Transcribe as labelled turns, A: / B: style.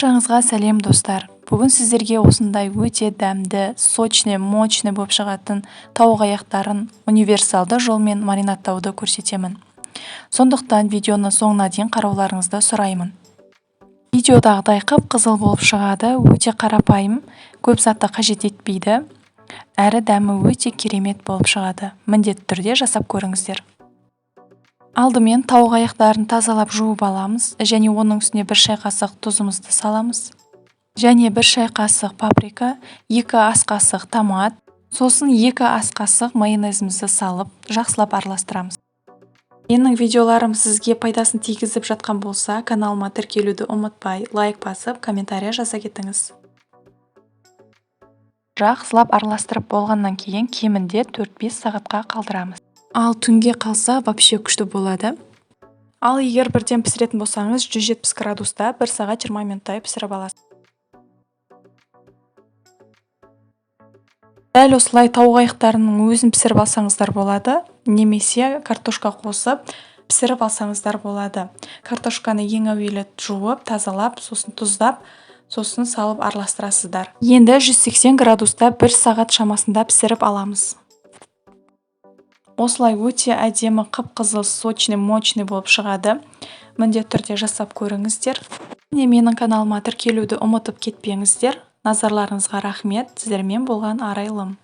A: Баршаңызға сәлем, достар! Бүгін сіздерге осындай өте дәмді, сочный, мощный болып шығатын тауық аяқтарын универсалды жолмен маринадтауды көрсетемін. Сондықтан видеоны соңына дейін қарауларыңызды сұраймын. Видеодағыдай қып-қызыл болып шығады, өте қарапайым, көп затты қажет етпейді, әрі дәмі өте керемет болып шығады. Міндетті түрде жасап көріңіздер. Алдымен тауық аяқтарын тазалап, жуып аламыз және оның үстіне 1 шай қасық тұзымызды саламыз және 1 шай қасық паприка, 2 ас қасық томат, сосын 2 ас қасық майонезімізді салып, жақсылап араластырамыз. Менің видеоларым сізге пайдасын тигізіп жатқан болса, каналыма тіркелуді ұмытпай, лайк басып, комментарий жаза кетіңіз. Жақсылап араластырып болғаннан кейін кемінде 4-5 сағатқа қалдырамыз. Ал түнге қалса, вообще күшті болады. Ал егер бірден пісіретін болсаңыз, 170 градуста 1 сағат 20 минуттай пісіріп аласыз. Дәл осылай тауық аяқтарының өзін пісіріп алсаңыздар болады, немесе картошка қосып пісіріп алсаңыздар болады. Картошканы ең әуелі жуып, тазалап, сосын тұздап, сосын салып араластырасыздар. Енді 180 градуста 1 сағат шамасында пісіріп аламыз. Осылай өте әдемі, қып-қызыл, сочный, мощный болып шығады. Міндетті түрде жасап көріңіздер. Және менің каналыма тіркелуді ұмытып кетпеңіздер. Назарларыңызға рахмет. Сіздермен болған Арайлым.